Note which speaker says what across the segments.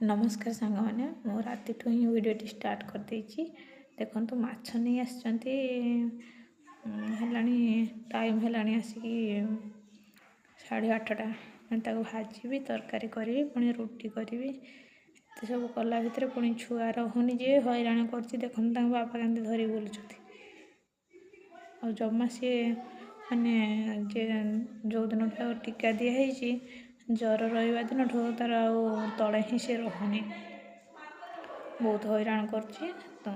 Speaker 1: ନମସ୍କାର ସାଙ୍ଗମାନେ, ମୁଁ ରାତିଠୁ ହିଁ ଭିଡ଼ିଓଟି ଷ୍ଟାର୍ଟ କରିଦେଇଛି। ଦେଖନ୍ତୁ ମାଛ ନେଇ ଆସିଛନ୍ତି, ହେଲାଣି ଟାଇମ୍ ହେଲାଣି ଆସିକି 8:30। ତାକୁ ଭାଜିବି, ତରକାରୀ କରିବି, ପୁଣି ରୁଟି କରିବି। ଏତେ ସବୁ କଲା ଭିତରେ ପୁଣି ଛୁଆ ରହୁନି ଯେ ହଇରାଣ କରୁଛି। ଦେଖନ୍ତୁ ତାଙ୍କ ବାପା କେମିତି ଧରି ବୁଲୁଛନ୍ତି। ଆଉ ଜମା ସିଏ ମାନେ ଯେ ଯେଉଁଦିନଠୁ ତାକୁ ଟୀକା ଦିଆହେଇଛି, ଜ୍ୱର ରହିବା ଦିନଠୁ ତା'ର ଆଉ ତଳେ ହିଁ ସେ ରହୁନି, ବହୁତ ହଇରାଣ କରୁଛି। ତ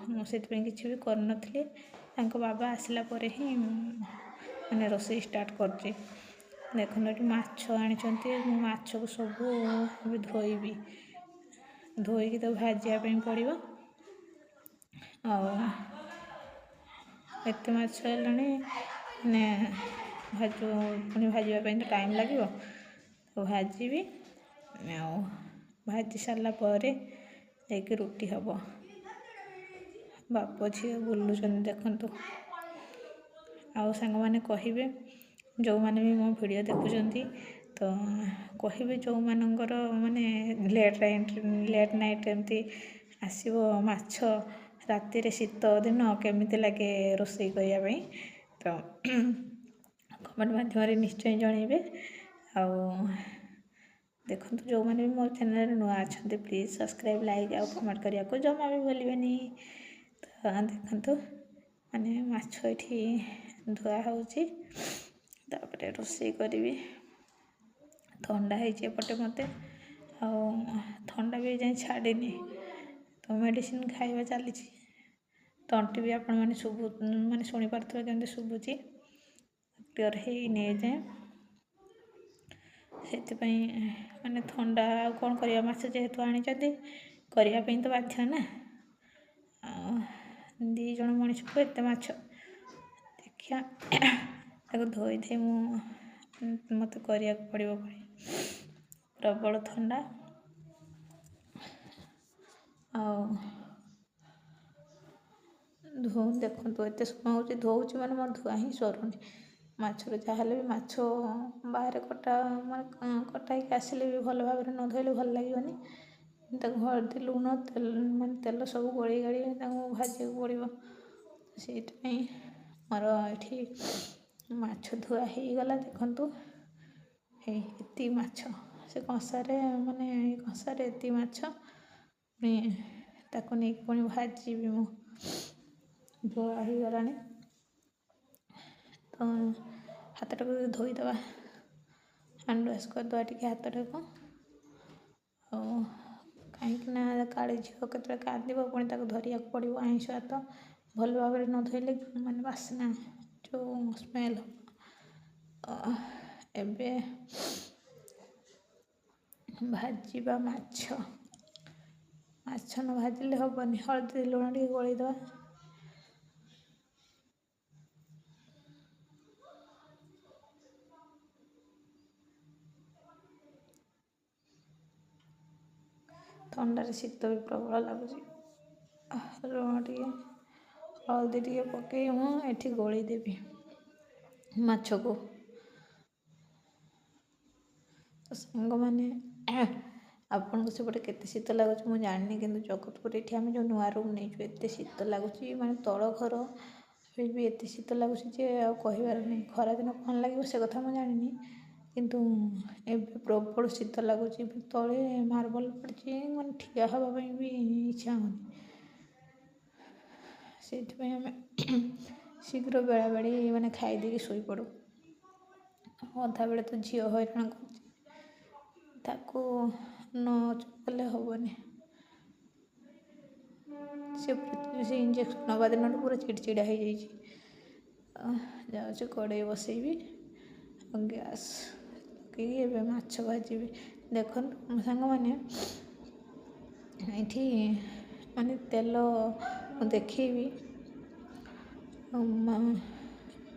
Speaker 1: ମୁଁ ସେଥିପାଇଁ କିଛି ବି କରିନଥିଲି। ତାଙ୍କ ବାବା ଆସିଲା ପରେ ହିଁ ମାନେ ରୋଷେଇ ଷ୍ଟାର୍ଟ କରୁଛି। ଦେଖନ୍ତୁ ଏଠି ମାଛ ଆଣିଛନ୍ତି, ମୁଁ ମାଛକୁ ସବୁ ଏବେ ଧୋଇବି, ଧୋଇକି ତାକୁ ଭାଜିବା ପାଇଁ ପଡ଼ିବ। ଆଉ ଏତେ ମାଛ ହେଲାଣି, ମାନେ ପୁଣି ଭାଜିବା ପାଇଁ ତ ଟାଇମ୍ ଲାଗିବ। ତ ଭାଜିବି, ଆଉ ଭାଜି ସାରିଲା ପରେ ଯାଇକି ରୁଟି ହେବ। ବାପ ଝିଅ ବୁଲୁଛନ୍ତି ଦେଖନ୍ତୁ। ଆଉ ସାଙ୍ଗମାନେ କହିବେ, ଯେଉଁମାନେ ବି ମୋ ଭିଡ଼ିଓ ଦେଖୁଛନ୍ତି ତ କହିବେ, ଯେଉଁମାନଙ୍କର ମାନେ ଲେଟ୍ ନାଇଟ୍ ଏମିତି ଆସିବ ମାଛ ରାତିରେ ଶୀତ ଦିନ କେମିତି ଲାଗେ ରୋଷେଇ କରିବା ପାଇଁ, ତ କମେଣ୍ଟ ମାଧ୍ୟମରେ ନିଶ୍ଚୟ ଜଣାଇବେ। ଆଉ ଦେଖନ୍ତୁ ଯେଉଁମାନେ ବି ମୋ ଚ୍ୟାନେଲରେ ନୂଆ ଅଛନ୍ତି, ପ୍ଲିଜ୍ ସବସ୍କ୍ରାଇବ୍, ଲାଇକ୍ ଆଉ କମେଣ୍ଟ କରିବାକୁ ଜମା ବି ଭୁଲିବେନି। ତ ଦେଖନ୍ତୁ ମାନେ ମାଛ ଏଠି ଧୁଆ ହେଉଛି, ତାପରେ ରୋଷେଇ କରିବି। ଥଣ୍ଡା ହେଇଛି ଏପଟେ ମୋତେ, ଆଉ ଥଣ୍ଡା ବି ଏଯାଏଁ ଛାଡ଼ିନି, ତ ମେଡ଼ିସିନ ଖାଇବା ଚାଲିଛି। ତଣ୍ଟି ବି ଆପଣମାନେ ମାନେ ଶୁଣିପାରୁଥିବେ କେମିତି ଶୁଭୁଛି, କ୍ଲିଅର୍ ହେଇନି ଏଯାଏଁ। ସେଥିପାଇଁ ମାନେ ଥଣ୍ଡା, ଆଉ କ'ଣ କରିବା, ମାଛ ଯେହେତୁ ଆଣିଛନ୍ତି କରିବା ପାଇଁ ତ ବାଧ୍ୟ ନା। ଆଉ 2 ଜଣ ମଣିଷକୁ ଏତେ ମାଛ, ଦେଖିବା ତାକୁ ଧୋଇ ଧୋଇ ମୁଁ ମୋତେ କରିବାକୁ ପଡ଼ିବ। ପୁଣି ପ୍ରବଳ ଥଣ୍ଡା। ଆଉ ଦେଖନ୍ତୁ ଏତେ ସମୟ ହେଉଛି ଧୋଉଛି, ମାନେ ମୋର ଧୁଆ ହିଁ ସରୁନି। ମାଛର ଯାହାହେଲେ ବି ମାଛ ବାହାରେ କଟା ମାନେ କଟା ହେଇକି ଆସିଲେ ବି ଭଲ ଭାବରେ ନ ଧୋଇଲେ ଭଲ ଲାଗିବନି। ତାକୁ ହଳଦୀ, ଲୁଣ, ତେଲ ମାନେ ତେଲ ସବୁ ଗୋଳେଇ ଗାଳି ତାକୁ ଭାଜିବାକୁ ପଡ଼ିବ। ସେଇଥିପାଇଁ ମୋର ଏଠି ମାଛ ଧୁଆ ହେଇଗଲା। ଦେଖନ୍ତୁ ହେଇ ଏତିକି ମାଛ, ସେ କଂସାରେ ମାନେ କଂସାରେ ଏତିକି ମାଛ, ପୁଣି ତାକୁ ନେଇକି ପୁଣି ଭାଜିବି ମୁଁ। ଧୁଆ ହେଇଗଲାଣି, ତ ହାତଟାକୁ ଧୋଇଦେବା, ହ୍ୟାଣ୍ଡ ୱାଶ୍ କରିଦେବା ଟିକେ ହାତଟାକୁ। ଆଉ କାହିଁକି ନା କାଳେ ଝିଅ କେତେବେଳେ କାନ୍ଦିବ, ପୁଣି ତାକୁ ଧରିବାକୁ ପଡ଼ିବ। ଆଇଁଷ ହାତ ଭଲ ଭାବରେ ନ ଧୋଇଲେ ମାନେ ବାସ୍ନା ଯେଉଁ ସ୍ମେଲ୍ ହେବ। ଏବେ ଭାଜିବା ମାଛ, ମାଛ ନ ଭାଜିଲେ ହେବନି। ହଳଦୀ ଲୁଣ ଟିକେ ଗୋଳେଇଦେବା। ଥଣ୍ଡାରେ ଶୀତ ବି ପ୍ରବଳ ଲାଗୁଛି। ଲୁଣ ଟିକେ ହଳଦୀ ଟିକେ ପକାଇ ମୁଁ ଏଠି ଗୋଳେଇ ଦେବି ମାଛକୁ। ତ ସାଙ୍ଗମାନେ, ଆପଣଙ୍କ ସେପଟେ କେତେ ଶୀତ ଲାଗୁଛି ମୁଁ ଜାଣିନି, କିନ୍ତୁ ଜଗତପୁର ଏଠି ଆମେ ଯେଉଁ ନୂଆ ରୁମ୍ ନେଇଛୁ ଏତେ ଶୀତ ଲାଗୁଛି, ମାନେ ତଳ ଘର ବି ଏତେ ଶୀତ ଲାଗୁଛି ଯେ ଆଉ କହିବାର ନାହିଁ। ଖରାଦିନ କ'ଣ ଲାଗିବ ସେ କଥା ମୁଁ ଜାଣିନି, କିନ୍ତୁ ଏବେ ପ୍ରବଳ ଶୀତ ଲାଗୁଛି। ତଳେ ମାର୍ବଲ ପଡ଼ିଛି, ମାନେ ଠିଆ ହେବା ପାଇଁ ବି ଇଚ୍ଛା ହେଉନି। ସେଇଥିପାଇଁ ଆମେ ଶୀଘ୍ର ବେଳାବେଳି ମାନେ ଖାଇଦେଇକି ଶୋଇପଡ଼ୁ। ଅଧା ବେଳେ ତ ଝିଅ ହଇରାଣ କରୁଛି, ତାକୁ ନ କଲେ ହେବନି। ସେ ଇଞ୍ଜେକ୍ସନ୍ ନେବା ଦିନଠୁ ପୁରା ଚିଡ଼ଚିଡ଼ା ହେଇଯାଇଛି। ଯାଉଛି କଡ଼େଇ ବସେଇବି, ଆଉ ଗ୍ୟାସ୍ ଲଗେଇକି ଏବେ ମାଛ ଭାଜିବି। ଦେଖନ୍ତୁ ସାଙ୍ଗମାନେ, ଏଇଠି ମାନେ ତେଲ ମୁଁ ଦେଖେଇବି,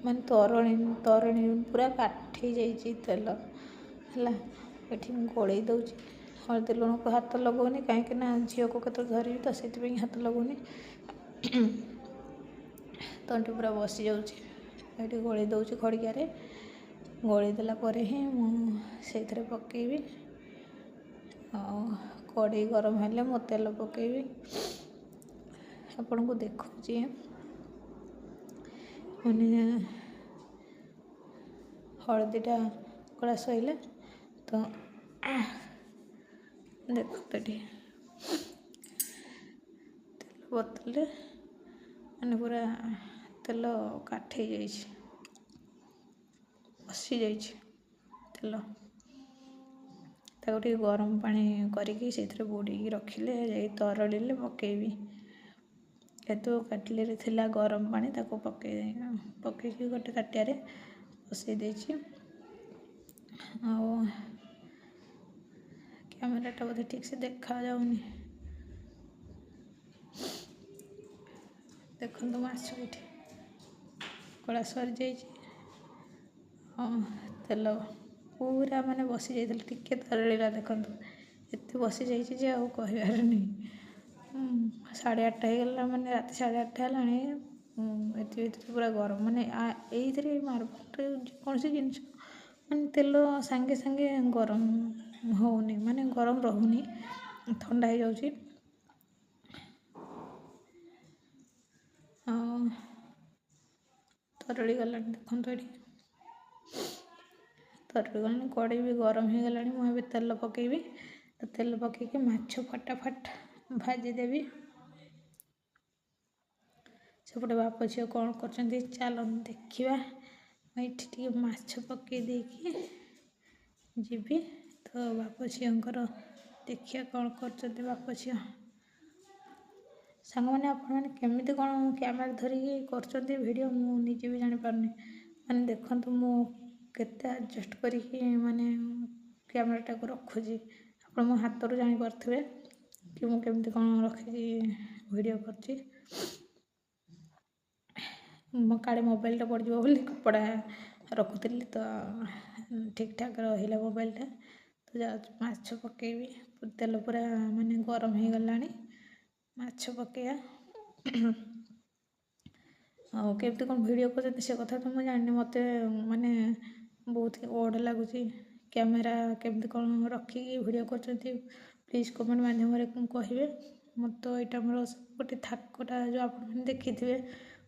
Speaker 1: ମାନେ ତରଣୀ ପୁରା କାଠେଇ ଯାଇଛି ତେଲ ହେଲା। ଏଠି ମୁଁ ଗୋଳେଇ ଦେଉଛି, ହଳଦୀ ଲୁଣକୁ ହାତ ଲଗାଉନି, କାହିଁକି ନା ଝିଅକୁ କେତେବେଳେ ଧରିବି ତ ସେଥିପାଇଁ ହାତ ଲଗାଉନି। ତଣ୍ଟି ପୁରା ବସିଯାଉଛି। ଏଠି ଗୋଳେଇ ଦେଉଛି ଖଡ଼ିକାରେ, ଗୋଳେଇ ଦେଲା ପରେ ହିଁ ମୁଁ ସେଇଥିରେ ପକାଇବି। ଆଉ କଡ଼େଇ ଗରମ ହେଲେ ମୁଁ ତେଲ ପକାଇବି। ଆପଣଙ୍କୁ ଦେଖାଉଛି, ମାନେ ହଳଦୀଟା କଳା ସରିଲା ତ। ଦେଖନ୍ତୁ, ଏଠି ତେଲ ବୋତଲରେ ମାନେ ପୁରା ତେଲ କାଠେଇ ଯାଇଛି, ବସିଯାଇଛି ତେଲ। ତାକୁ ଟିକେ ଗରମ ପାଣି କରିକି ସେଇଥିରେ ବୁଡ଼ିକି ରଖିଲେ ଯାଇ ତରଳିଲେ ପକାଇବି। ଯେହେତୁ କେଟଲିରେ ଥିଲା ଗରମ ପାଣି, ତାକୁ ପକାଇକି ଗୋଟେ ତାଟିଆରେ ବସାଇ ଦେଇଛି। ଆଉ କ୍ୟାମେରାଟା ବୋଧେ ଠିକ୍ସେ ଦେଖାଯାଉନି। ଦେଖନ୍ତୁ, ମାଛ ଏଠି କଳା ସରିଯାଇଛି। ହଁ, ତେଲ ପୁରା ମାନେ ବସିଯାଇଥିଲା, ଟିକେ ତରଳିଲା। ଦେଖନ୍ତୁ, ଏତେ ବସିଯାଇଛି ଯେ ଆଉ କହିବାର ନାହିଁ। 8:30 ହେଇଗଲା, ମାନେ ରାତି 8:30 ହେଲାଣି। ଏଥି ଭିତରେ ପୁରା ଗରମ, ମାନେ ଏଇଥିରେ ମାର୍ବଲରେ ଯେକୌଣସି ଜିନିଷ, ମାନେ ତେଲ ସାଙ୍ଗେ ସାଙ୍ଗେ ଗରମ ହେଉନି, ମାନେ ଗରମ ରହୁନି, ଥଣ୍ଡା ହେଇଯାଉଛି। ଆଉ ତରଳି ଗଲାଣି, ଦେଖନ୍ତୁ, ଏଠି ତରଳି ଗଲାଣି। କଡ଼େଇ ବି ଗରମ ହେଇଗଲାଣି। ମୁଁ ଏବେ ତେଲ ପକାଇବି। ତ ତେଲ ପକାଇକି ମାଛ ଫଟାଫଟ ଭାଜିଦେବି। ସେପଟେ ବାପ ଝିଅ କ'ଣ କରୁଛନ୍ତି, ଚାଲନ୍ତୁ ଦେଖିବା। ମୁଁ ଏଇଠି ଟିକେ ମାଛ ପକାଇ ଦେଇକି ଯିବି। ତ ବାପ ଝିଅଙ୍କର ଦେଖିବା କ'ଣ କରୁଛନ୍ତି ବାପ ଝିଅ। ସାଙ୍ଗମାନେ, ଆପଣମାନେ କେମିତି କ'ଣ କ୍ୟାମେରା ଧରିକି କରୁଛନ୍ତି ଭିଡ଼ିଓ, ମୁଁ ନିଜେ ବି ଜାଣିପାରୁନି। ମାନେ ଦେଖନ୍ତୁ, ମୁଁ କେତେ ଆଡ଼ଜଷ୍ଟ କରିକି ମାନେ କ୍ୟାମେରାଟାକୁ ରଖୁଛି। ଆପଣ ମୋ ହାତରୁ ଜାଣିପାରୁଥିବେ କି ମୁଁ କେମିତି କ'ଣ ରଖିକି ଭିଡ଼ିଓ କରୁଛି। ମୋ କାଳେ ମୋବାଇଲଟା ପଡ଼ିଯିବ ବୋଲି କପଡ଼ା ରଖୁଥିଲି, ତ ଠିକ୍ଠାକ୍ ରହିଲା ମୋବାଇଲଟା। ତ ଯାଉଛି ମାଛ ପକାଇବି। ତେଲ ପୁରା ମାନେ ଗରମ ହେଇଗଲାଣି, ମାଛ ପକାଇବା। ଆଉ କେମିତି କ'ଣ ଭିଡ଼ିଓ କରୁଛନ୍ତି ସେ କଥା ତ ମୁଁ ଜାଣିନି। ମୋତେ ମାନେ ବହୁତ ଅଡ଼୍ ଲାଗୁଛି, କ୍ୟାମେରା କେମିତି କ'ଣ ରଖିକି ଭିଡ଼ିଓ କରୁଛନ୍ତି। ପ୍ଲିଜ୍ କମେଣ୍ଟ ମାଧ୍ୟମରେ କହିବେ। ମୁଁ ତ ଏଇଟା ମୋର ଗୋଟେ ଥାକଟା, ଯେଉଁ ଆପଣମାନେ ଦେଖିଥିବେ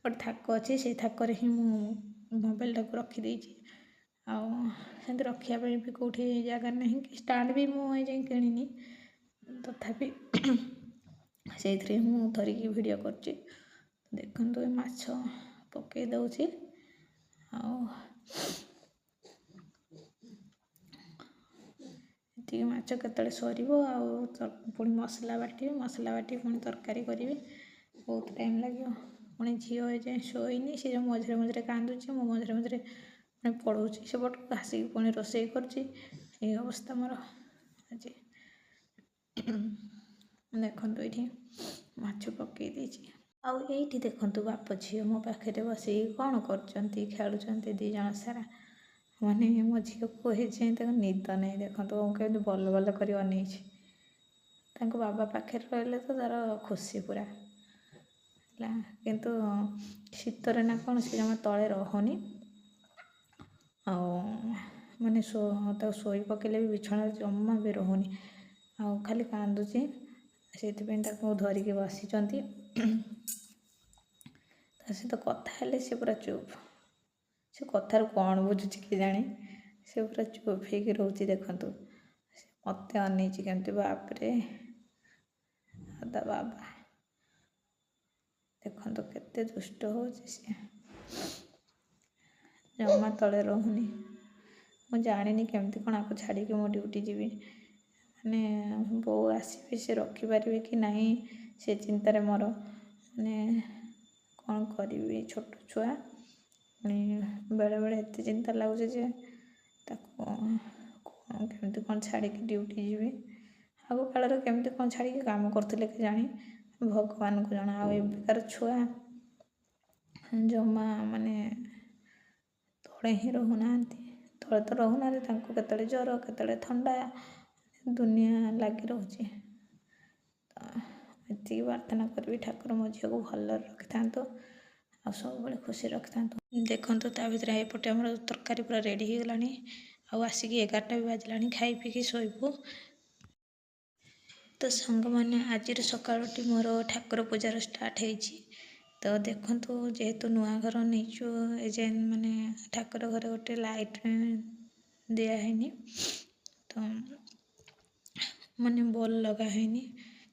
Speaker 1: ଗୋଟେ ଥାକ ଅଛି, ସେଇ ଥାକରେ ହିଁ ମୁଁ ମୋବାଇଲଟାକୁ ରଖିଦେଇଛି। ଆଉ ସେମିତି ରଖିବା ପାଇଁ ବି କେଉଁଠି ଜାଗା ନାହିଁ କି ଷ୍ଟାଣ୍ଡ ବି ମୁଁ ଏଯାଏଁ କିଣିନି। ତଥାପି ସେଇଥିରେ ମୁଁ ଧରିକି ଭିଡ଼ିଓ କରୁଛି। ଦେଖନ୍ତୁ, ଏ ମାଛ ପକାଇ ଦେଉଛି। ଆଉ ଏତିକି ମାଛ କେତେବେଳେ ସରିବ, ଆଉ ପୁଣି ମସଲା ବାଟିବି, ମସଲା ବାଟି ପୁଣି ତରକାରୀ କରିବି, ବହୁତ ଟାଇମ୍ ଲାଗିବ। ପୁଣି ଝିଅ ଏଯାଏଁ ଶୋଇନି। ସେ ମଝିରେ ମଝିରେ କାନ୍ଦୁଛି, ମୁଁ ମଝିରେ ମଝିରେ ମାନେ ପଳାଉଛି ସେପଟକୁ, ଆସିକି ପୁଣି ରୋଷେଇ କରୁଛି। ଏଇ ଅବସ୍ଥା ମୋର ଆଜି। ଦେଖନ୍ତୁ, ଏଇଠି ମାଛ ପକାଇ ଦେଇଛି। ଆଉ ଏଇଠି ଦେଖନ୍ତୁ, ବାପ ଝିଅ ମୋ ପାଖରେ ବସିକି କ'ଣ କରୁଛନ୍ତି, ଖେଳୁଛନ୍ତି ଦୁଇ ଜଣ ସାରା। ମାନେ ମୋ ଝିଅକୁ ଏଯାଏଁ ତାକୁ ନିଦ ନାହିଁ। ଦେଖନ୍ତୁ, ମୁଁ କେମିତି ବଲ ବଲ କରି ଅନେଇଛି। ତାଙ୍କ ବାବା ପାଖରେ ରହିଲେ ତ ତା'ର ଖୁସି ପୁରା ହେଲା। କିନ୍ତୁ ଶୀତରେ ନା କ'ଣ ସେ ଜମା ତଳେ ରହୁନି। ଆଉ ମାନେ ତାକୁ ଶୋଇ ପକାଇଲେ ବି ବିଛଣାରେ ଜମା ବି ରହୁନି, ଆଉ ଖାଲି କାନ୍ଦୁଛି। ସେଇଥିପାଇଁ ତାକୁ ଧରିକି ବସିଛନ୍ତି। ତା ସହିତ କଥା ହେଲେ ସେ ପୁରା ଚୁପ୍। ସେ କଥାରୁ କ'ଣ ବୁଝୁଛି କେଜାଣି, ସେ ପୁରା ଚୁପ୍ ହେଇକି ରହୁଛି। ଦେଖନ୍ତୁ, ସେ ମୋତେ ଅନେଇଛି କେମିତି, ବାପରେ! ଆଉ ତା ବାବା ଦେଖନ୍ତୁ କେତେ ଦୁଷ୍ଟ ହେଉଛି ସିଏ, ଜମା ତଳେ ରହୁନି। ମୁଁ ଜାଣିନି କେମିତି କ'ଣ ଆକୁ ଛାଡ଼ିକି ମୁଁ ଡ୍ୟୁଟି ଯିବି। ମାନେ ବୋଉ ଆସିବେ, ସେ ରଖିପାରିବେ କି ନାହିଁ, ସେ ଚିନ୍ତାରେ ମୋର। ମାନେ କ'ଣ କରିବି, ଛୋଟ ଛୁଆ ପୁଣି, ବେଳେବେଳେ ଏତେ ଚିନ୍ତା ଲାଗୁଛି ଯେ ତାକୁ କ'ଣ କେମିତି କ'ଣ ଛାଡ଼ିକି ଡ୍ୟୁଟି ଯିବି। ଆଗ କାଳରେ କେମିତି କ'ଣ ଛାଡ଼ିକି କାମ କରୁଥିଲେ କେଜାଣି, ଭଗବାନଙ୍କୁ ଜଣା। ଆଉ ଏବେକାର ଛୁଆ ଜମା ମାନେ ତଳେ ହିଁ ରହୁନାହାନ୍ତି। ତଳେ ତ ରହୁନାହାନ୍ତି, ତାଙ୍କୁ କେତେବେଳେ ଜ୍ୱର, କେତେବେଳେ ଥଣ୍ଡା, ଦୁନିଆ ଲାଗି ରହୁଛି। ତ ଏତିକି ପ୍ରାର୍ଥନା କରିବି, ଠାକୁର ମୋ ଝିଅକୁ ଭଲରେ ରଖିଥାନ୍ତୁ ଆଉ ସବୁବେଳେ ଖୁସି ରଖିଥାନ୍ତୁ। ଦେଖନ୍ତୁ, ତା ଭିତରେ ଏପଟେ ଆମର ତରକାରୀ ପୁରା ରେଡ଼ି ହେଇଗଲାଣି। ଆଉ ଆସିକି 11ଟା ବି ବାଜିଲାଣି, ଖାଇ ପିଇକି ଶୋଇବୁ। ତ ସାଙ୍ଗମାନେ, ଆଜିର ସକାଳଟି ମୋର ଠାକୁର ପୂଜାର ଷ୍ଟାର୍ଟ ହେଇଛି। ତ ଦେଖନ୍ତୁ, ଯେହେତୁ ନୂଆ ଘର ନେଇଛୁ, ଏଯାଏଁ ମାନେ ଠାକୁର ଘରେ ଗୋଟେ ଲାଇଟ୍ ଦିଆହେଇନି, ତ ମାନେ ବଲ୍ ଲଗା ହେଇନି।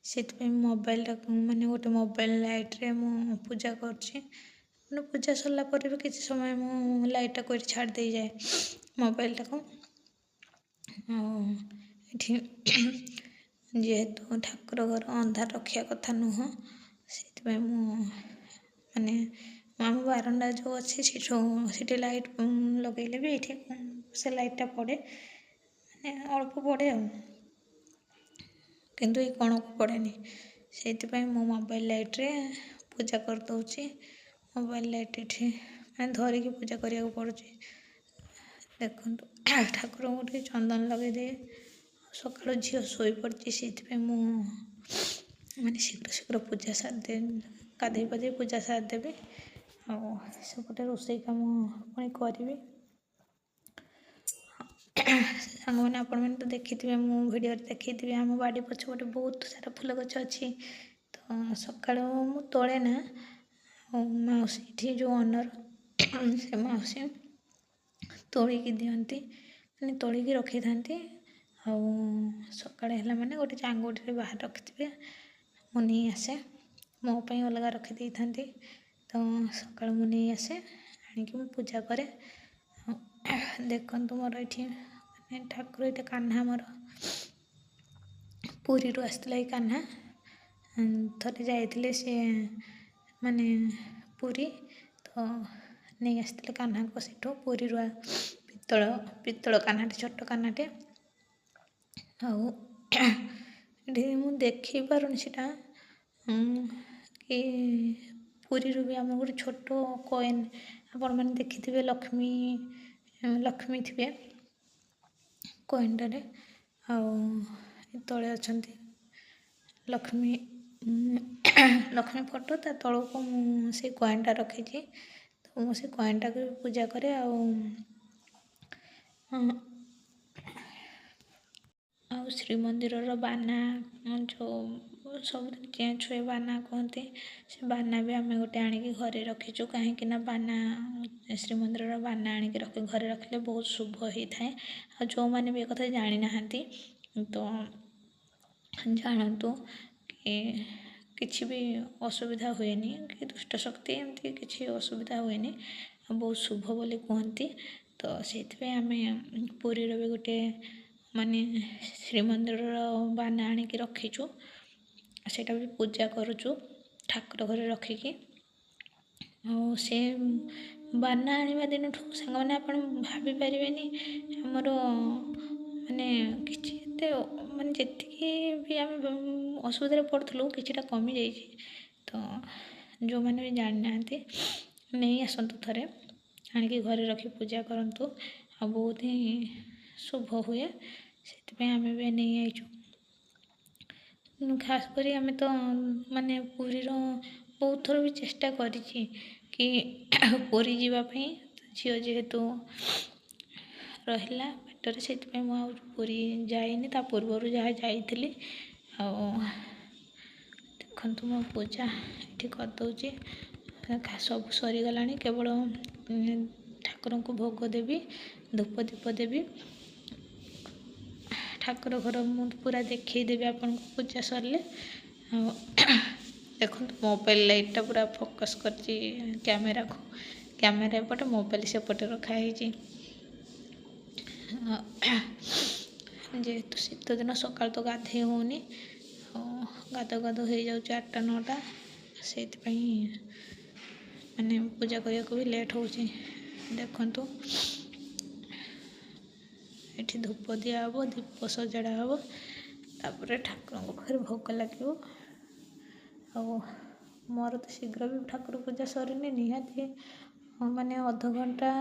Speaker 1: ସେଥିପାଇଁ ମୋବାଇଲଟାକୁ ମାନେ ଗୋଟେ ମୋବାଇଲ ଲାଇଟ୍ରେ ମୁଁ ପୂଜା କରୁଛି। ମାନେ ପୂଜା ସରିଲା ପରେ ବି କିଛି ସମୟ ମୁଁ ଲାଇଟ୍ଟାକୁ ଏଠି ଛାଡ଼ି ଦେଇଯାଏ ମୋବାଇଲଟାକୁ। ଆଉ ଏଠି ଯେହେତୁ ଠାକୁର ଘର ଅନ୍ଧାର ରଖିବା କଥା ନୁହଁ, ସେଥିପାଇଁ ମୁଁ ମାନେ ଆମ ବାରଣ୍ଡା ଯେଉଁ ଅଛି ସେଠୁ ସେଠି ଲାଇଟ୍ ଲଗେଇଲେ ବି ଏଇଠି ସେ ଲାଇଟ୍ଟା ପଡ଼େ, ମାନେ ଅଳ୍ପ ପଡ଼େ ଆଉ, କିନ୍ତୁ ଏଇ କୋଣକୁ ପଡ଼େନି। ସେଇଥିପାଇଁ ମୁଁ ମୋବାଇଲ ଲାଇଟ୍ରେ ପୂଜା କରିଦେଉଛି। ମୋବାଇଲ ଲାଇଟ୍ ଏଠି ମାନେ ଧରିକି ପୂଜା କରିବାକୁ ପଡ଼ୁଛି। ଦେଖନ୍ତୁ, ଠାକୁରଙ୍କୁ ଟିକେ ଚନ୍ଦନ ଲଗେଇଦିଏ। ସକାଳୁ ଝିଅ ଶୋଇପଡ଼ିଛି, ସେଇଥିପାଇଁ ମୁଁ ମାନେ ଶୀଘ୍ର ଶୀଘ୍ର ପୂଜା ସାରିଦିଏ, ଗାଧୋଇ ପାଧୋଇ ପୂଜା ସାରିଦେବି ଆଉ ସେପଟେ ରୋଷେଇ କାମ ପୁଣି କରିବି। ସାଙ୍ଗମାନେ, ଆପଣମାନେ ତ ଦେଖିଥିବେ, ମୁଁ ଭିଡ଼ିଓରେ ଦେଖେଇଥିବି, ଆମ ବାଡ଼ି ପଛପଟେ ବହୁତ ସାରା ଫୁଲ ଗଛ ଅଛି। ତ ସକାଳୁ ମୁଁ ତୋଳେ ନା, ଆଉ ମାଉସୀ ଏଠି ଯେଉଁ ଓନର୍, ସେ ମାଉସୀ ତୋଳିକି ଦିଅନ୍ତି, ମାନେ ତୋଳିକି ରଖିଥାନ୍ତି। ଆଉ ସକାଳେ ହେଲା ମାନେ ଗୋଟେ ଚାଙ୍ଗୁଡ଼ିରେ ବାହାରେ ରଖିଥିବେ, ମୁଁ ନେଇ ଆସେ। ମୋ ପାଇଁ ଅଲଗା ରଖିଦେଇଥାନ୍ତି। ତ ସକାଳୁ ମୁଁ ନେଇ ଆସେ, ଆଣିକି ମୁଁ ପୂଜା କରେ। ଦେଖନ୍ତୁ, ମୋର ଏଇଠି ମାନେ ଠାକୁର, ଏଇଟା କାହ୍ନା ମୋର, ପୁରୀରୁ ଆସିଥିଲା ଏଇ କାହ୍ନା। ଥରେ ଯାଇଥିଲେ ସିଏ ମାନେ ପୁରୀ, ତ ନେଇ ଆସିଥିଲେ କାହ୍ନାକୁ ସେଠୁ ପୁରୀରୁ, ପିତ୍ତଳ କାହ୍ନାଟେ, ଛୋଟ କାହ୍ନାଟେ। ଆଉ ଏଠି ମୁଁ ଦେଖେଇ ପାରୁନି ସେଇଟା କି ପୁରୀରୁ ବି ଆମ ଗୋଟେ ଛୋଟ କଏନ୍, ଆପଣମାନେ ଦେଖିଥିବେ, ଲକ୍ଷ୍ମୀ ଥିବେ କଏନ୍ଟାରେ। ଆଉ ତଳେ ଅଛନ୍ତି ଲକ୍ଷ୍ମୀ, ଲକ୍ଷ୍ମୀ ଫଟୋ, ତା ତଳକୁ ମୁଁ ସେଇ କଏନ୍ଟା ରଖିଛି। ତ ମୁଁ ସେ କଏନ୍ଟାକୁ ବି ପୂଜା କରେ। ଆଉ ଶ୍ରୀମନ୍ଦିରର ବାନା, ଯେଉଁ ସବୁଦିନ ଚିଆଁ ଛୁଏଁ ବାନା କୁହନ୍ତି, ସେ ବାନା ବି ଆମେ ଗୋଟେ ଆଣିକି ଘରେ ରଖିଛୁ। କାହିଁକି ନା ବାନା, ଶ୍ରୀମନ୍ଦିରର ବାନା ଆଣିକି ରଖି ଘରେ ରଖିଲେ ବହୁତ ଶୁଭ ହେଇଥାଏ। ଆଉ ଯେଉଁମାନେ ବି ଏକଥା ଜାଣିନାହାନ୍ତି, ତ ଜାଣନ୍ତୁ କି କିଛି ବି ଅସୁବିଧା ହୁଏନି କି ଦୁଷ୍ଟ ଶକ୍ତି ଏମିତି କିଛି ଅସୁବିଧା ହୁଏନି, ଆଉ ବହୁତ ଶୁଭ ବୋଲି କୁହନ୍ତି। ତ ସେଇଥିପାଇଁ ଆମେ ପୁରୀର ବି ଗୋଟେ ମାନେ ଶ୍ରୀମନ୍ଦିରର ବାନା ଆଣିକି ରଖିଛୁ, ସେଇଟା ବି ପୂଜା କରୁଛୁ ଠାକୁର ଘରେ ରଖିକି। ଆଉ ସେ ବାନା ଆଣିବା ଦିନଠୁ ସାଙ୍ଗମାନେ, ଆପଣ ଭାବିପାରିବେନି, ଆମର ମାନେ କିଛି ଏତେ ମାନେ ଯେତିକି ବି ଆମେ ଅସୁବିଧାରେ ପଡ଼ୁଥିଲୁ, କିଛିଟା କମିଯାଇଛି। ତ ଯେଉଁମାନେ ବି ଜାଣିନାହାନ୍ତି, ନେଇ ଆସନ୍ତୁ ଥରେ, ଆଣିକି ଘରେ ରଖି ପୂଜା କରନ୍ତୁ ଆଉ ବହୁତ ହିଁ ଶୁଭ ହୁଏ। ସେଥିପାଇଁ ଆମେ ବି ନେଇ ଆଇଛୁ। ଖାସ୍ କରି ଆମେ ତ ମାନେ ପୁରୀର ବହୁତ ଥର ବି ଚେଷ୍ଟା କରିଛି କି ପୁରୀ ଯିବା ପାଇଁ। ଝିଅ ଯେହେତୁ ରହିଲା ପେଟରେ, ସେଥିପାଇଁ ମୁଁ ଆଉ ପୁରୀ ଯାଇନି। ତା ପୂର୍ବରୁ ଯାହା ଯାଇଥିଲି। ଆଉ ଦେଖନ୍ତୁ, ମୋ ପୂଜା ଏଠି କରିଦେଉଛି, ସବୁ ସରିଗଲାଣି, କେବଳ ଠାକୁରଙ୍କୁ ଭୋଗ ଦେବି, ଧୂପ ଦୀପ ଦେବି। ଠାକୁର ଘର ମୁଁ ପୁରା ଦେଖେଇଦେବି ଆପଣଙ୍କୁ ପୂଜା ସରିଲେ। ଆଉ ଦେଖନ୍ତୁ, ମୋବାଇଲ ଲାଇଟ୍ଟା ପୁରା ଫୋକସ୍ କରିଛି କ୍ୟାମେରାକୁ। କ୍ୟାମେରା ଏପଟେ, ମୋବାଇଲ ସେପଟେ ରଖା ହେଇଛି। ଯେହେତୁ ଶୀତ ଦିନ, ସକାଳୁ ତ ଗାଧେଇ ହେଉନି ଆଉ ଗାଧଉ ଗାଧଉ ହେଇଯାଉଛି 8ଟା 9ଟା। ସେଇଥିପାଇଁ ମାନେ ପୂଜା କରିବାକୁ ବି ଲେଟ୍ ହେଉଛି। ଦେଖନ୍ତୁ, ଏଠି ଧୂପ ଦିଆହେବ, ଦୀପ ସଜଡ଼ା ହେବ, ତାପରେ ଠାକୁରଙ୍କ ପାଖରେ ଭୋଗ ଲାଗିବ। ଆଉ ମୋର ତ ଶୀଘ୍ର ବି ଠାକୁର ପୂଜା ସରିନି, ନିହାତି ମାନେ ଅଧଘଣ୍ଟା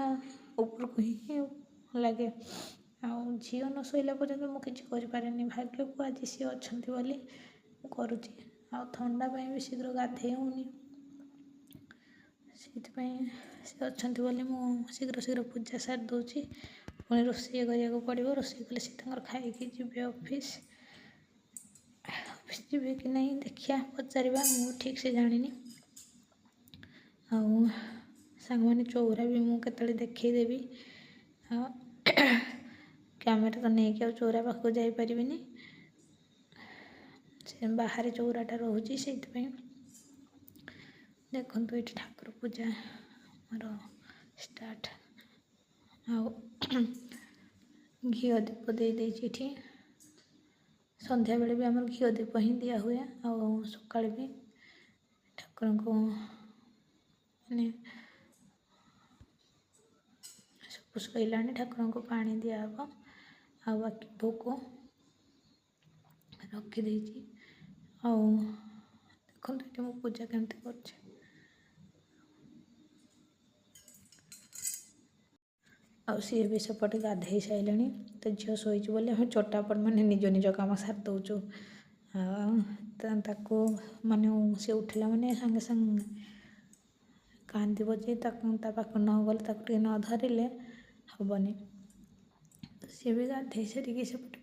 Speaker 1: ଉପରକୁ ହିଁ ଲାଗେ। ଆଉ ଝିଅ ନ ଶୋଇଲା ପର୍ଯ୍ୟନ୍ତ ମୁଁ କିଛି କରିପାରେନି। ଭାଗ୍ୟକୁ ଆଜି ସିଏ ଅଛନ୍ତି ବୋଲି ମୁଁ କରୁଛି। ଆଉ ଥଣ୍ଡା ପାଇଁ ବି ଶୀଘ୍ର ଗାଧେଇ ହେଉନି। ସେଇଥିପାଇଁ ସେ ଅଛନ୍ତି ବୋଲି ମୁଁ ଶୀଘ୍ର ଶୀଘ୍ର ପୂଜା ସାରି ଦେଉଛି। ପୁଣି ରୋଷେଇ କରିବାକୁ ପଡ଼ିବ। ରୋଷେଇ କଲେ ସେ ତାଙ୍କର ଖାଇକି ଯିବେ ଅଫିସ୍। ଯିବେ କି ନାହିଁ ଦେଖିବା, ପଚାରିବା, ମୁଁ ଠିକ୍ ସେ ଜାଣିନି। ଆଉ ସାଙ୍ଗମାନେ, ଚଉରା ବି ମୁଁ କେତେବେଳେ ଦେଖେଇଦେବି। ଆଉ କ୍ୟାମେରା ତ ନେଇକି ଆଉ ଚଉରା ପାଖକୁ ଯାଇପାରିବିନି, ସେ ବାହାରେ ଚଉରାଟା ରହୁଛି ସେଇଥିପାଇଁ। ଦେଖନ୍ତୁ, ଏଇଠି ଠାକୁର ପୂଜା ମୋର ଷ୍ଟାର୍ଟ। ଆଉ ଘିଅ ଦୀପ ଦେଇଦେଇଛି ଏଠି। ସନ୍ଧ୍ୟାବେଳେ ବି ଆମର ଘିଅ ଦୀପ ହିଁ ଦିଆହୁଏ, ଆଉ ସକାଳେ ବି ଠାକୁରଙ୍କୁ ମାନେ ସବୁ ସରିଲାଣି, ଠାକୁରଙ୍କୁ ପାଣି ଦିଆହେବ। ଆଉ ବାକି ଭୋଗ ରଖିଦେଇଛି। ଆଉ ଦେଖନ୍ତୁ, ଏଠି ମୁଁ ପୂଜା କେମିତି କରୁଛି। ଆଉ ସିଏ ବି ସେପଟେ ଗାଧେଇ ସାରିଲେଣି। ତ ଝିଅ ଶୋଇଛି ବୋଲି ଆମେ ଚଟାପଟ ମାନେ ନିଜ ନିଜ କାମ ସାରି ଦେଉଛୁ। ଆଉ ତାକୁ ମାନେ ସେ ଉଠିଲା ମାନେ ସାଙ୍ଗେ ସାଙ୍ଗେ କାନ୍ଦିବ ଯେ ତାକୁ ତା ପାଖକୁ ନ ଗଲେ, ତାକୁ ଟିକେ ନ ଧରିଲେ ହେବନି। ତ ସିଏ ବି ଗାଧେଇ ସାରିକି ସେପଟେ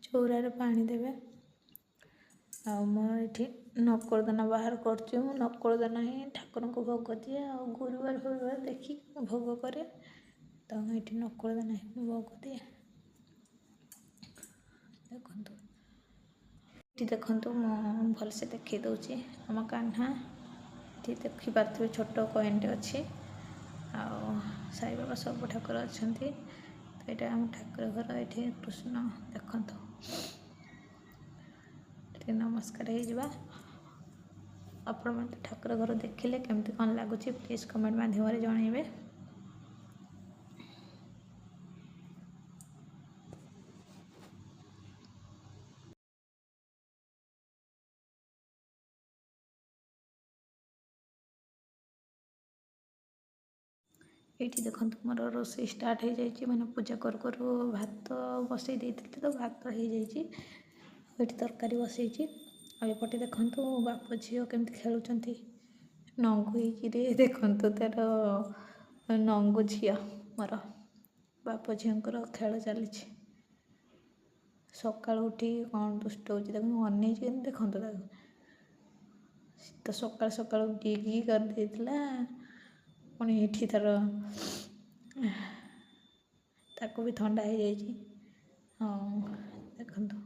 Speaker 1: ଚଉରାରେ ପାଣି ଦେବେ। ଆଉ ମୁଁ ଏଠି ନକଳ ଦାନା ବାହାର କରୁଛି। ମୁଁ ନକଳ ଦାନା ହିଁ ଠାକୁରଙ୍କୁ ଭୋଗ ଦିଏ, ଆଉ ଗୁରୁବାର ଫୁରୁବାର ଦେଖିକି ମୁଁ ଭୋଗ କରେ। ତ ଏଠି ନକଳ ଦାନା ହିଁ ମୁଁ ଭୋଗ ଦିଏ। ଦେଖନ୍ତୁ, ଏଠି ଦେଖନ୍ତୁ, ମୁଁ ଭଲସେ ଦେଖେଇ ଦେଉଛି ଆମ କାହ୍ନା। ଏଠି ଦେଖିପାରୁଥିବେ, ଛୋଟ କଏନ୍ଟେ ଅଛି। ଆଉ ସାଇବାବା, ସବୁ ଠାକୁର ଅଛନ୍ତି। ତ ଏଇଟା ଆମ ଠାକୁର ଘର। ଏଠି କୃଷ୍ଣ ଦେଖନ୍ତୁ। ଟିକେ ନମସ୍କାର ହେଇଯିବା। ଆପଣମାନେ ତ ଠାକୁର ଘର ଦେଖିଲେ, କେମିତି କ'ଣ ଲାଗୁଛି ପ୍ଲିଜ୍ କମେଣ୍ଟ ମାଧ୍ୟମରେ ଜଣାଇବେ। ଏଇଠି ଦେଖନ୍ତୁ, ମୋର ରୋଷେଇ ଷ୍ଟାର୍ଟ ହେଇଯାଇଛି। ମାନେ ପୂଜା କରୁ କରୁ ଭାତ ବସେଇ ଦେଇଥିଲି, ତ ଭାତ ହେଇଯାଇଛି। ଆଉ ଏଠି ତରକାରୀ ବସେଇଛି। ଆଉ ଏପଟେ ଦେଖନ୍ତୁ, ବାପ ଝିଅ କେମିତି ଖେଳୁଛନ୍ତି। ନଙ୍ଗୁ ହେଇକିରି ଦେଖନ୍ତୁ ତାର, ନଙ୍ଗୁ ଝିଅ ମୋର। ବାପ ଝିଅଙ୍କର ଖେଳ ଚାଲିଛି। ସକାଳୁ ଉଠିକି କ'ଣ ଦୁଷ୍ଟ ହେଉଛି ଦେଖନ୍ତୁ। ଅନେଇଛି କେମିତି ଦେଖନ୍ତୁ ତାକୁ। ସେ ତ ସକାଳୁ ସକାଳୁ ଗି କରିଦେଇଥିଲା। ପୁଣି ଏଠି ତାର, ତାକୁ ବି ଥଣ୍ଡା ହେଇଯାଇଛି। ଆଉ ଦେଖନ୍ତୁ,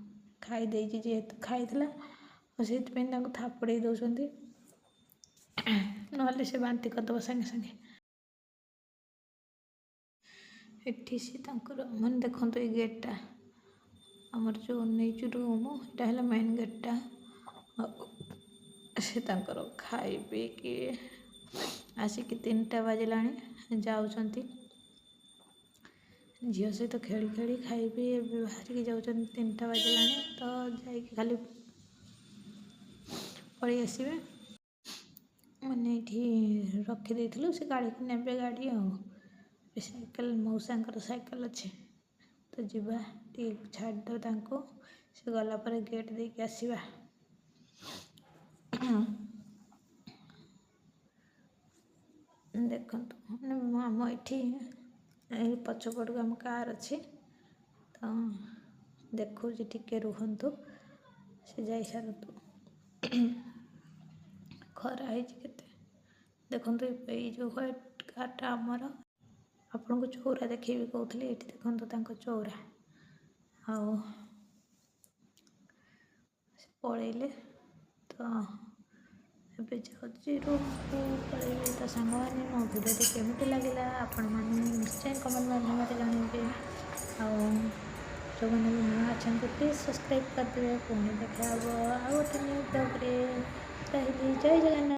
Speaker 1: ଖାଇ ଦେଇଛି ଯେହେତୁ, ଖାଇଥିଲା ଆଉ ସେଇଥିପାଇଁ ତାଙ୍କୁ ଥାପୁଡ଼େଇ ଦେଉଛନ୍ତି, ନହେଲେ ସେ ବାନ୍ତି କରିଦେବ ସାଙ୍ଗେ ସାଙ୍ଗେ। ଏଠି ସେ ତାଙ୍କର ମାନେ ଦେଖନ୍ତୁ, ଏଇ ଗେଟ୍ଟା ଆମର ଯେଉଁ ନେଇଛୁ ରୁମ୍, ଏଇଟା ହେଲା ମେନ୍ ଗେଟ୍ଟା। ଆଉ ସେ ତାଙ୍କର ଖାଇ ପିଇକି ଆସିକି 3ଟା ବାଜିଲାଣି ଯାଉଛନ୍ତି। ଝିଅ ସହିତ ଖେଳି ଖେଳି, ଖାଇ ପିଇ ଏବେ ବାହାରିକି ଯାଉଛନ୍ତି। 3ଟା ବାଜିଲାଣି, ତ ଯାଇକି ଖାଲି ପଳେଇ ଆସିବେ। ମାନେ ଏଇଠି ରଖିଦେଇଥିଲୁ, ସେ ଗାଡ଼ିକୁ ନେବେ ଗାଡ଼ି। ଆଉ ଏ ସାଇକେଲ, ମଉସାଙ୍କର ସାଇକେଲ ଅଛି। ତ ଯିବା ଟିକେ ଛାଡ଼ିଦେବା ତାଙ୍କୁ, ସେ ଗଲା ପରେ ଗେଟ୍ ଦେଇକି ଆସିବା। ଦେଖନ୍ତୁ, ମାନେ ଆମ ଏଠି ଏଇ ପଛପଟକୁ ଆମ କାର୍ ଅଛି। ତ ଦେଖାଉଛି, ଟିକେ ରୁହନ୍ତୁ, ସେ ଯାଇସାରନ୍ତୁ। ଖରା ହେଇଛି କେତେ ଦେଖନ୍ତୁ। ଏଇ ଯେଉଁ ହ୍ୱାଇଟ୍ କାର୍ଟା ଆମର। ଆପଣଙ୍କୁ ଚଉରା ଦେଖେଇବି କହୁଥିଲି। ଏଇଠି ଦେଖନ୍ତୁ ତାଙ୍କ ଚଉରା। ଆଉ ସେ ପଳେଇଲେ, ତ ଏବେ ଯାଉଛି ରୁମ୍କୁ ପଳେଇବି। ତ ସାଙ୍ଗମାନେ, ମୋ ଭିଡ଼ିଓଟି କେମିତି ଲାଗିଲା ଆପଣମାନେ ନିଶ୍ଚୟ କମେଣ୍ଟ ମାଧ୍ୟମରେ ଜଣାଇବେ। ଆଉ ଯେଉଁମାନେ ବି ନୂଆ ଅଛନ୍ତି, ପ୍ଲିଜ୍ ସବସ୍କ୍ରାଇବ୍ କରିଦେବେ। ପୁଣି ଦେଖା ହେବ ଆଉ ଗୋଟେ ନ୍ୟୁ ବ୍ଲଗ୍ରେ। ରହିଲି, ଜୟ ଜଗନ୍ନାଥ।